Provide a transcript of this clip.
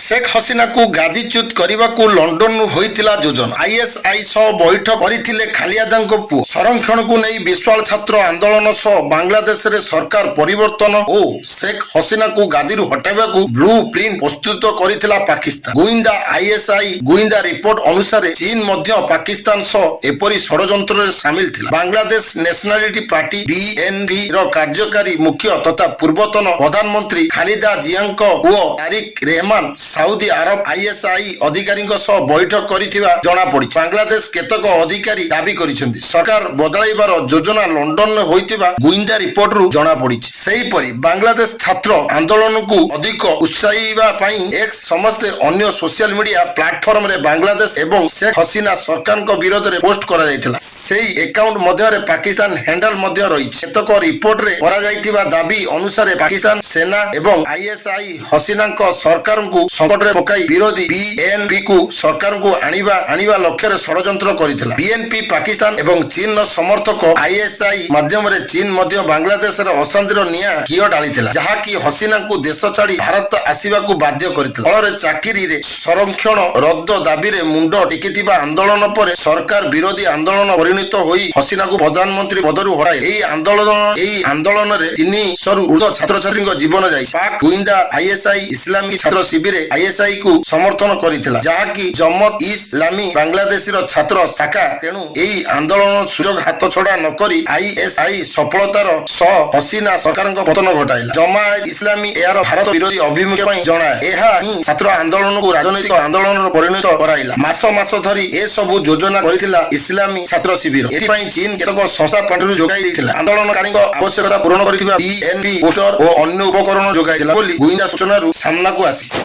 ଶେଖ୍ ହସିନାକୁ ଗାଦିଚ୍ୟୁତ କରିବାକୁ ଲଣ୍ଡନରୁ ହୋଇଥିଲା ଯୋଜନା। ଆଇଏସ୍ଆଇ ସହ ବୈଠକ କରିଥିଲେ ଖାଲିଦାଙ୍କ ପୁଅ। ସଂରକ୍ଷଣକୁ ନେଇ ବିଶ୍ୱାଳ ଛାତ୍ର ଆନ୍ଦୋଳନ ସହ ବାଂଲାଦେଶରେ ସରକାର ପରିବର୍ତ୍ତନ ଓ ଶେଖ୍ ହସିନାକୁ ଗାଦିରୁ ହଟାଇବାକୁ ବ୍ଲୁ ପ୍ରିଣ୍ଟ ପ୍ରସ୍ତୁତ କରିଥିଲା ପାକିସ୍ତାନ ଗୁଇନ୍ଦା ଆଇଏସ୍ଆଇ। ଗୁଇନ୍ଦା ରିପୋର୍ଟ ଅନୁସାରେ, ଚୀନ ମଧ୍ୟ ପାକିସ୍ତାନ ସହ ଏପରି ଷଡ଼ଯନ୍ତ୍ରରେ ସାମିଲ ଥିଲା। ବାଂଲାଦେଶ ନ୍ୟାସନାଲିଟି ପାର୍ଟି, ବିଏନପି ର କାର୍ଯ୍ୟକାରୀ ମୁଖ୍ୟ ତଥା ପୂର୍ବତନ ପ୍ରଧାନମନ୍ତ୍ରୀ ଖାଲିଦା ଜିଆଙ୍କ ପୁଅ ତାରିକ ରେହମାନ ସାଉଦି ଆରବ ଆଇଏସ୍ଆଇ ଅଧିକାରୀଙ୍କ ସହ ବୈଠକ କରିଥିବା ଜଣାପଡ଼ିଛି। ବାଂଲାଦେଶ କେତେକ ଅଧିକାରୀ ଦାବି କରିଛନ୍ତି। ସରକାର ବଦଳାଇବାର ଯୋଜନା ଲଣ୍ଡନରେ ହୋଇଥିବା ଗୁଇନ୍ଦା ରିପୋର୍ଟରୁ ଜଣାପଡ଼ିଛି। ସେହିପରି ବାଂଲାଦେଶ ଛାତ୍ର ଆନ୍ଦୋଳନକୁ ଅଧିକ ଉତ୍ସାହିବା ପାଇଁ ଏକ୍ସ ସମେତ ଅନ୍ୟ ସୋସିଆଲ ମିଡିଆ ପ୍ଲାଟଫର୍ମରେ ବାଂଲାଦେଶ ଏବଂ ଶେଖ ହସିନା ସରକାରଙ୍କ ବିରୋଧରେ ପୋଷ୍ଟ କରାଯାଇଥିଲା। ସେହି ଆକାଉଣ୍ଟ ମଧ୍ୟରେ ପାକିସ୍ତାନ ହ୍ୟାଣ୍ଡଲ ମଧ୍ୟ ରହିଛି। କେତେକ ରିପୋର୍ଟରେ କରାଯାଇଥିବା ଦାବି ଅନୁସାରେ, ପାକିସ୍ତାନ ସେନା ଏବଂ ଆଇଏସ୍ଆଇ ହସିନାଙ୍କ ସରକାରଙ୍କୁ ସଙ୍କଟରେ ପକାଇ ବିରୋଧୀ ବିଏନପି କୁ ସରକାରଙ୍କୁ ଆଣିବା ଲକ୍ଷ୍ୟରେ ଷଡ଼ଯନ୍ତ୍ର କରିଥିଲା। ବିଏନପି ପାକିସ୍ତାନ ଏବଂ ଚୀନର ସମର୍ଥକ। ଆଇଏସ୍ଆଇ ମାଧ୍ୟମରେ ଚୀନ ମଧ୍ୟ ବାଂଲାଦେଶରେ ଅଶାନ୍ତିର ନିଆଁ ଘିଅ ଢାଳିଥିଲା, ଯାହାକି ହସିନାଙ୍କୁ ଦେଶ ଛାଡ଼ି ଭାରତ ଆସିବାକୁ ବାଧ୍ୟ କରିଥିଲା। ଫଳରେ ଚାକିରିରେ ସଂରକ୍ଷଣ ରଦ୍ଦ ଦାବିରେ ମୁଣ୍ଡ ଟେକିଥିବା ଆନ୍ଦୋଳନ ପରେ ସରକାର ବିରୋଧୀ ଆନ୍ଦୋଳନ ପରିଣତ ହୋଇ ହସିନାକୁ ପ୍ରଧାନମନ୍ତ୍ରୀ ପଦରୁ ହଟାଇ ଏହି ଆନ୍ଦୋଳନରେ 300ରୁ ଉର୍ଦ୍ଧ୍ୱ ଛାତ୍ରଛାତ୍ରୀଙ୍କ ଜୀବନ ଯାଇଛି। ପାକ୍ ଗୁଇନ୍ଦା ଆଇଏସ୍ଆଇ ଇସଲାମୀ ଛାତ୍ର ଶିବିର ଆଇଏସ୍ଆଇ କୁ ସମର୍ଥନ କରିଥିଲା, ଯାହାକି ଜମତ ଇସଲାମୀ ବାଂଲାଦେଶର ଛାତ୍ର ଶାଖା। ତେଣୁ ଏହି ଆନ୍ଦୋଳନ ସୁଯୋଗ ହାତ ଛଡା ନ କରି ଆଇଏସ୍ଆଇ ସଫଳତାର ସହ ହସିନା ସରକାରଙ୍କ ପତନ ଘଟାଇଲା। ଜମାଆତ ଇସଲାମୀ ଏହାର ଭାରତ ବିରୋଧୀ ଆଭିମୁଖ୍ୟ ପାଇଁ ଜଣା। ଏହା ହିଁ ଛାତ୍ର ଆନ୍ଦୋଳନକୁ ରାଜନୈତିକ ଆନ୍ଦୋଳନର ପରିଣତ କରାଇଲା। ମାସ ମାସ ଧରି ଏସବୁ ଯୋଜନା କରିଥିଲା ଇସଲାମୀ ଛାତ୍ର ଶିବିର। ଏଥିପାଇଁ ଚୀନ କେତେକ ସଂସ୍ଥା ପାଣ୍ଠିରୁ ଯୋଗାଇ ଦେଇଥିଲା। ଆନ୍ଦୋଳନକାରୀଙ୍କ ଆବଶ୍ୟକତା ପୂରଣ କରିଥିବା ବିଏନପି ପୋଷ୍ଟର ଓ ଅନ୍ୟ ଉପକରଣ ଯୋଗାଇଥିଲା ବୋଲି ଗୁଇନ୍ଦା ସୂଚନାରୁ ସାମ୍ନାକୁ ଆସିଛି।